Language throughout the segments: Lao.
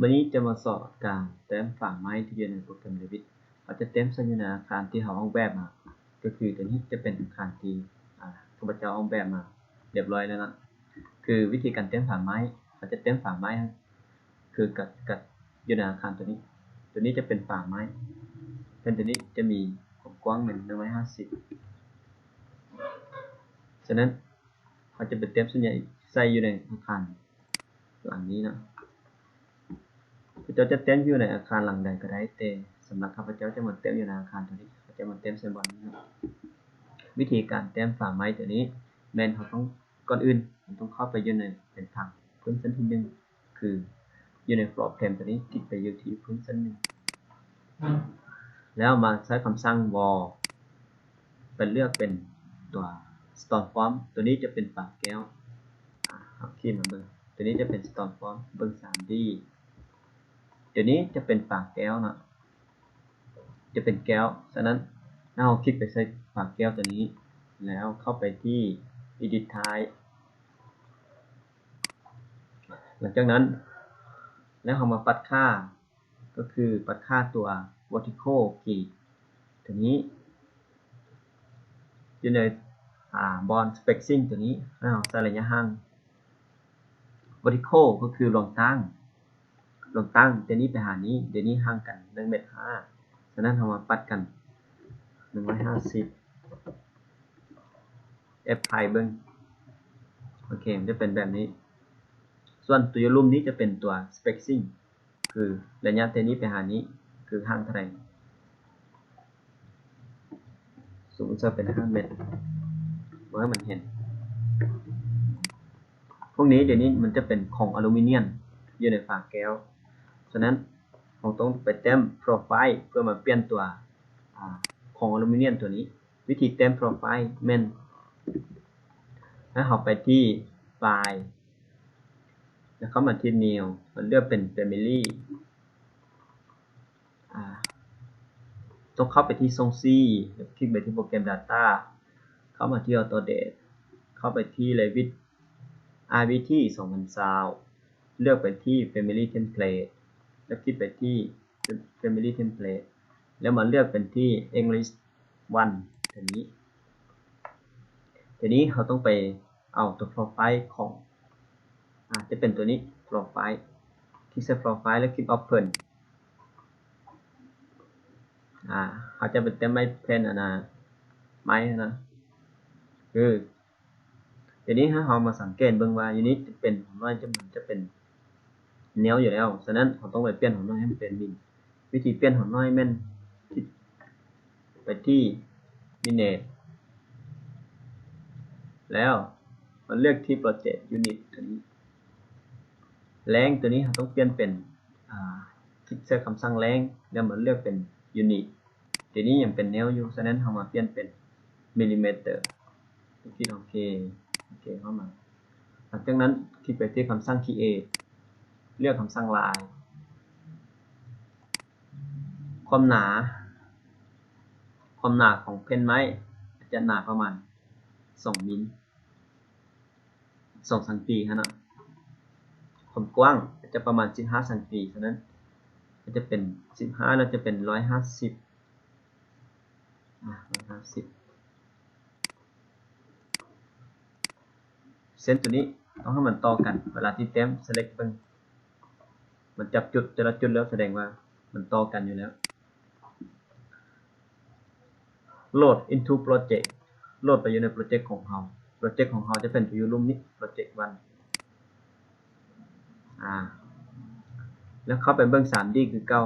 ມື້ນີ້ຈະມາສອນການແຕ້ມຝາໄມ້ທີ່ຢູ່ໃນໂປຣແກຣມ Revit. ເຮົາຈະແຕ້ມໃສ່ຢູ່ໃນອາຄານທີ່ເຮົາອອກແບບມາ, ກໍຄືຕົວນີ້ຈະເປັນອາຄານທີ່ ອາ ຂ້າພະເຈົ້າອອກແບບມາຮຽບຮ້ອຍແລ້ວເນາະ. ຄືວິທີການແຕ້ມຝາໄມ້, ເຮົາຈະແຕ້ມຝາໄມ້ ຄືກັບ ກັບຢູ່ໃນອາຄານຕົວນີ້. ຕົວນີ້ຈະເປັນຝາໄມ້, ແຜ່ນຕົວນີ້ຈະມີຄວາມກວ້າງແມ່ນໜຶ່ງຮ້ອຍຫ້າສິບ. ສະນັ້ນ ເຮົາຈະໄປແຕ້ມສ່ວນໃຫຍ່ໃສ່ຢູ່ໃນອາຄານຫຼັງນີ້ເນາະ. ເຈົ້າຈະແຕ້ມຢູ່ໃນອາຄານຫຼັງໃດກໍໄດ້, ແຕ່ສຳລັບຂ້າພະເຈົ້າຈະມາແຕ້ມຢູ່ໃນອາຄານຕົວນີ້, ເຮົາຈະມາແຕ້ມໃສ່ບ່ອນນີ້ເນາະ. ວິທີການແຕ້ມຝາໄມ້ຕົວນີ້ ແມ່ນເຮົາຕ້ອງ ກ່ອນອື່ນເຮົາຕ້ອງເຂົ້າໄປຢູ່ໃນແຜນຜັງພື້ນຊັ້ນທີໜຶ່ງ ຄືຢູ່ໃນ Floor Plan ຕົວນີ້, ຄລິກໄປຢູ່ທີ່ພື້ນຊັ້ນໜຶ່ງ ແລ້ວມາໃຊ້ຄຳສັ່ງ Wall ໄປເລືອກເປັນຕົວ Stone Form. ຕົວນີ້ຈະເປັນຝາແກ້ວ. ອາ ເຮົາຄລິກມາເບິ່ງ, ຕົວນີ້ຈະເປັນ Stone Form ເບິ່ງ ສາມດີ. ຕົວນີ້ຈະເປັນຝາແກ້ວເນາະ, ຈະເປັນແກ້ວ. ສະນັ້ນ ເຮົາຄລິກໄປໃສ່ຝາແກ້ວຕົວນີ້ ແລ້ວເຂົ້າໄປທີ່ Edit Type. ຫຼັງຈາກນັ້ນ ແລ້ວເຮົາມາປັດຄ່າ, ກໍຄືປັດຄ່າຕົວ vertical grid ຕົວນີ້ ຢູ່ໃນ ອາ ບ່ອນ spacing ຕົວນີ້ ໃຫ້ເຮົາໃສ່ໄລຍະຫ່າງ vertical ກໍຄືລວງຕັ້ງ, ລວງຕັ້ງແຕ່ນີ້ໄປຫານີ້, ດຽວນີ້ຫ່າງກັນໜຶ່ງແມັດຫ້າ. ສະນັ້ນ ເຮົາມາປັດກັນ ໜຶ່ງຮ້ອຍຫ້າສິບ Apply ເບິ່ງ. ໂອເຄ ມັນຈະເປັນແບບນີ້. ສ່ວນຕົວຢູ່ລຸ່ມນີ້ຈະເປັນຕົວ spacing ຄືໄລຍະແຕ່ນີ້ໄປຫານີ້ ຄືຫ່າງເທົ່າໃດ. ສົມມຸດໃສ່ເປັນຫ້າແມັດ ບໍ່ໃຫ້ມັນເຫັນ. ພວກນີ້ດຽວນີ້ມັນຈະເປັນຂອງອາລູມີນຽມຢູ່ໃນຝາແກ້ວ. ສະນັ້ນ ເຮົາຕ້ອງໄປແຕ້ມ Profile ເພື່ອມາປ່ຽນຕົວ ອາ ຂອງອາລູມີນຽມຕົວນີ້. ວິທີແຕ້ມ Profile ແມ່ນໃຫ້ເຮົາໄປທີ່ File ແລ້ວເຂົ້າມາທີ່ New ແລ້ວເລືອກເປັນ Family. ອາ ຕ້ອງເຂົ້າໄປທີ່ຊ່ອງ C ແລ້ວຄລິກໄປທີ່ໂປຣແກຣມ Data ເຂົ້າມາທີ່ Autodesk ເຂົ້າໄປທີ່ Revit RVT ສອງພັນຊາວ ເລືອກໄປທີ່ Family Template ແລ້ວຄລິກໄປທີ່ Family Template ແລ້ວມາເລືອກເປັນທີ່ English ວັນ ຕົວນີ້. ທີນີ້ເຮົາຕ້ອງໄປເອົາຕົວ Profile ຂອງ ອາ ຈະເປັນຕົວນີ້ Profile ຄລິກໃສ່ Profile ແລ້ວຄລິກ Open. ອາ ເຮົາຈະໄປແຕ້ມໄມ້ແຜ່ນອັນນະ ໄມ້ຫັ້ນນະ ຄື ທີນີ້ເຮົາມາສັງເກດເບິ່ງວ່າ ຢູ່ນີ້ຈະເປັນ ຂອງນ້ອຍຈະ ຈະເປັນແນວຢູ່ແລ້ວ. ສະນັ້ນ ເຮົາຕ້ອງໄປປ່ຽນຂອງນ້ອຍໃຫ້ມັນເປັນມິນ. ວິທີປ່ຽນຂອງນ້ອຍແມ່ນ ຄລິກໄປທີ່ Manage ແລ້ວມາເລືອກທີ່ Project Unit ຕົວນີ້. Length ຕົວນີ້ເຮົາຕ້ອງປ່ຽນເປັນ ອາ ຄລິກໃສ່ຄຳສັ່ງ Length ແລ້ວມາເລືອກເປັນ Unit. ດຽວນີ້ຍັງເປັນແນວຢູ່, ສະນັ້ນເຮົາມາປ່ຽນເປັນ Millimeter. ຄລິກໂອເຄ ໂອເຄ ເຂົ້າມາ. ຫຼັງຈາກນັ້ນ ຄລິກໄປທີ່ຄຳສັ່ງ Create ເລືອກຄຳສັ່ງ Line. ຄວາມໜາ, ຄວາມໜາຂອງແຜ່ນໄມ້ອາດຈະໜາປະມານສອງມິນ, ສອງຊັງຕີຫັ້ນນະ. ຄວາມກວ້າງອາດຈະປະມານສິບຫ້າຊັງຕີ, ສະນັ້ນອາດຈະເປັນສິບຫ້າ ແລ້ວຈະເປັນຮ້ອຍຫ້າສິບ ອາ ຮ້ອຍຫ້າສິບ. ເສັ້ນຕົວນີ້ຕ້ອງໃຫ້ມັນຕໍ່ກັນ, ເວລາທີ່ແຕ້ມ select ເບິ່ງ, ມັນຈັບຈຸດແຕ່ລະຈຸດແລ້ວ ສະແດງວ່າມັນຕໍ່ກັນຢູ່ແລ້ວ. Load into project, ໂຫຼດໄປຢູ່ໃນໂປຣເຈັກຂອງເຮົາ. ໂປຣເຈັກຂອງເຮົາຈະເປັນຢູ່ລຸ່ມນີ້ Project One. ອາ ແລ້ວເຂົ້າໄປເບິ່ງ ສາມດີ ຄືເກົ່າ.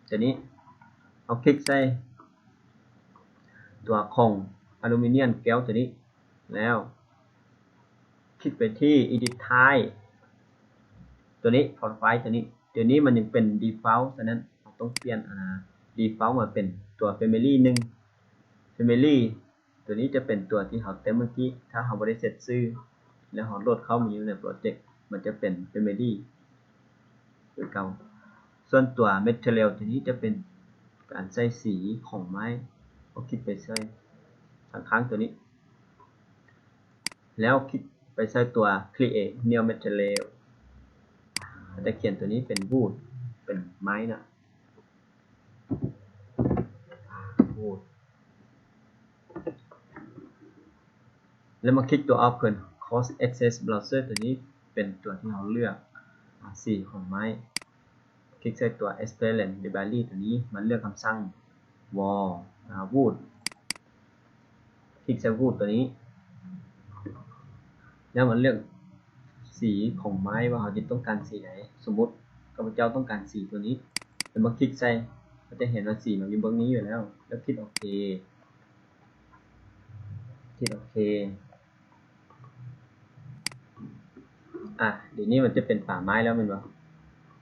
ທີນີ້ເຮົາຄລິກໃສ່ຕົວຂອງອາລູມີນຽມແກ້ວຕົວນີ້ ແລ້ວຄລິກໄປທີ່ Edit Type ຕົວນີ້ Profile ຕົວນີ້. ຕົວນີ້ມັນຍັງເປັນ Default, ສະນັ້ນເຮົາຕ້ອງປ່ຽນ ອາ Default ມາເປັນຕົວ Family ໜຶ່ງ Family ຕົວນີ້ຈະເປັນຕົວທີ່ເຮົາແຕ້ມເມື່ອກີ້. ຖ້າເຮົາບໍ່ໄດ້ເຊັດຊື່ ແລ້ວເຮົາໂຫຼດເຂົ້າມາຢູ່ໃນໂປຣເຈັກ, ມັນຈະເປັນ Family ຄືເກົ່າ. ສ່ວນຕົວ Material ຕົວນີ້ຈະເປັນການໃສ່ສີຂອງໄມ້. ເຮົາຄລິກໄປໃສ່ຂ້າງໆຕົວນີ້ ແລ້ວຄລິກໄປໃສ່ຕົວ Create New Material. ເຮົາຈະຂຽນຕົວນີ້ເປັນ wood ເປັນໄມ້ນະ wood ແລ້ວມາຄລິກຕົວ Open Cross Access Browser ຕົວນີ້ເປັນຕົວທີ່ເຮົາເລືອກ ອາ ສີຂອງໄມ້ ຄລິກໃສ່ຕົວ Experience Library ຕົວນີ້ ມາເລືອກຄຳສັ່ງ Wall ອາ Wood ຄລິກໃສ່ Wood ຕົວນີ້ ແລ້ວມາເລືອກສີຂອງໄມ້ວ່າເຮົາຈະຕ້ອງການສີໃດ. ສົມມຸດຂ້າພະເຈົ້າຕ້ອງການສີຕົວນີ້ ແລ້ວມາຄລິກໃສ່ ເຮົາຈະເຫັນວ່າສີມັນຢູ່ເບື້ອງນີ້ຢູ່ແລ້ວ ແລ້ວຄລິກໂອເຄ ຄລິກໂອເຄ. ອາ ດຽວນີ້ມັນຈະເປັນປາໄມ້ແລ້ວແມ່ນບໍ່?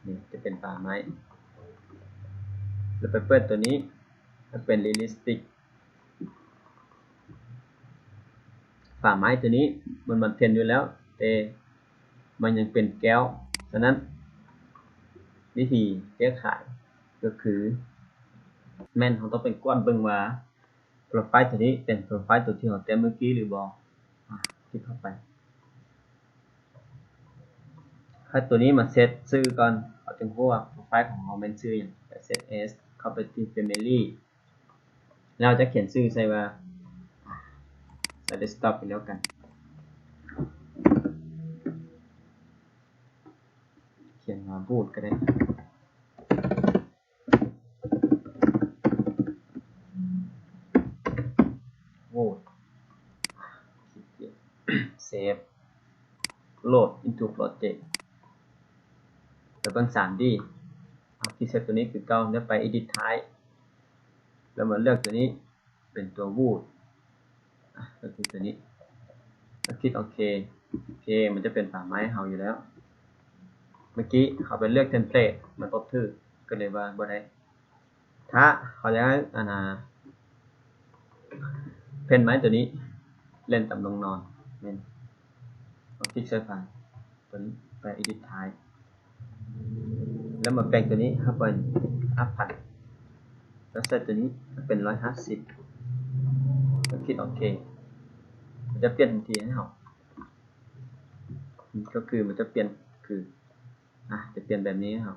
ນີ້ຈະເປັນປາໄມ້ ແລ້ວໄປເປີດຕົວນີ້ ມັນເປັນ Realistic ປາໄມ້ຕົວນີ້ມັນ ມັນເປັນຢູ່ແລ້ວ ແຕ່ມັນຍັງເປັນແກ້ວ. ສະນັ້ນ ວິທີແກ້ໄຂກໍຄື ແມ່ນເຮົາຕ້ອງໄປກວດເບິ່ງວ່າ Profile ຕົວນີ້ເປັນ Profile ຕົວທີ່ເຮົາແຕ້ມມື້ກີ້ຫຼືບໍ່? ອາ ຄລິກເຂົ້າໄປ ໃຫ້ຕົວນີ້ມາເຊັດຊື່ກ່ອນ ເຮົາຈຶ່ງຮູ້ວ່າ Profile ຂອງເຮົາແມ່ນຊື່ຫຍັງ. ແລ້ວ Set As ເຂົ້າໄປທີ່ Family ແລ້ວເຮົາຈະຂຽນຊື່ໃສ່ວ່າ ໃສ່ Desktop ໄປແລ້ວກັນ ຂຽນວ່າ Wood ກໍໄດ້. Wood Save Load into Project ໄປເບິ່ງ 3D ເອົາ Preset ຕົວນີ້ຄືເກົ່າ ແລ້ວໄປ Edit Type ແລ້ວມາເລືອກຕົວນີ້ເປັນຕົວ Wood ອາ ກໍຄືຕົວນີ້ ແລ້ວຄລິກໂອເຄ ໂອເຄ ມັນຈະເປັນປາໄມ້ໃຫ້ເຮົາຢູ່ແລ້ວ. ເມື່ອກີ້ເຮົາໄປເລືອກ Template ມັນບໍ່ຖືກ ກໍເລີຍວ່າບໍ່ໄດ້. ຖ້າເຮົາຢາກໃຫ້ ອັນນ່າ ເພນໄມ້ຕົວນີ້ເຫຼັ້ນຕາມລົງນອນ ແມ່ນ ເຮົາຄລິກໃສ່ໄຟລ໌ຕົວນີ້ ໄປ Edit Type ແລ້ວມາແປງຕົວນີ້ເຂົ້າເປັນ ຫ້າພັນ ແລ້ວໃສ່ຕົວນີ້ເປັນ ໜຶ່ງຮ້ອຍຫ້າສິບ ແລ້ວຄລິກໂອເຄ ມັນຈະປ່ຽນທັນທີໃຫ້ເຮົາ ກໍຄືມັນຈະປ່ຽນ ຄື ອາ ຈະປ່ຽນແບບນີ້ໃຫ້ເຮົາ.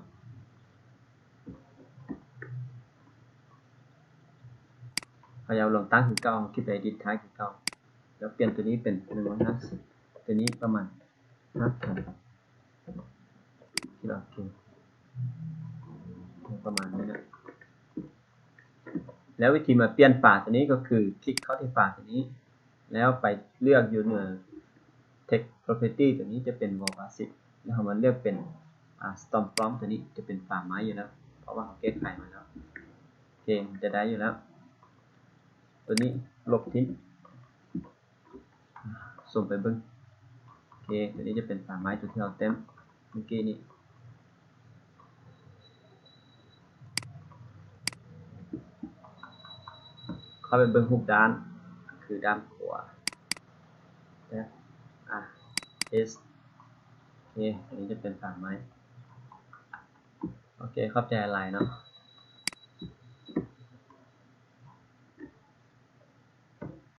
ພະຍາຍາມລອງຕັ້ງຄືເກົ່າ ຄລິກໄປ Edit Type ຄືເກົ່າ ແລ້ວປ່ຽນຕົວນີ້ເປັນ ໜຶ່ງຮ້ອຍຫ້າສິບ ຕົວນີ້ປະມານ ຫ້າພັນ ຄລິກໂອເຄ ປະມານນີ້ແຫຼະ. ແລ້ວວິທີມາປ່ຽນຝາຕົວນີ້ກໍຄື ຄລິກເຂົ້າທີ່ຝາຕົວນີ້ ແລ້ວໄປເລືອກຢູ່ເໜືອ Text Property ຕົວນີ້ຈະເປັນ Wall Basic ແລ້ວເຮົາມາເລືອກເປັນ ອາ Stone Front ຕົວນີ້ຈະເປັນຝາໄມ້ຢູ່ແລ້ວ ເພາະວ່າເຮົາແກ້ໄຂມາແລ້ວ. ໂອເຄ ມັນຈະໄດ້ຢູ່ແລ້ວ ຕົວນີ້ລົບຖິ້ມ ຊູມໄປເບິ່ງ ໂອເຄ ຕົວນີ້ຈະເປັນຝາໄມ້ຕົວທີ່ເຮົາແຕ້ມເມື່ອກີ້ນີ້. ເຂົ້າໄປເບິ່ງຮູບດ້ານ ຄືດ້ານຂວາ ແບບ ອາ ເອສ ໂອເຄ ອັນນີ້ຈະເປັນຝາໄມ້. ໂອເຄ ຂອບໃຈຫຼາຍເນາະ.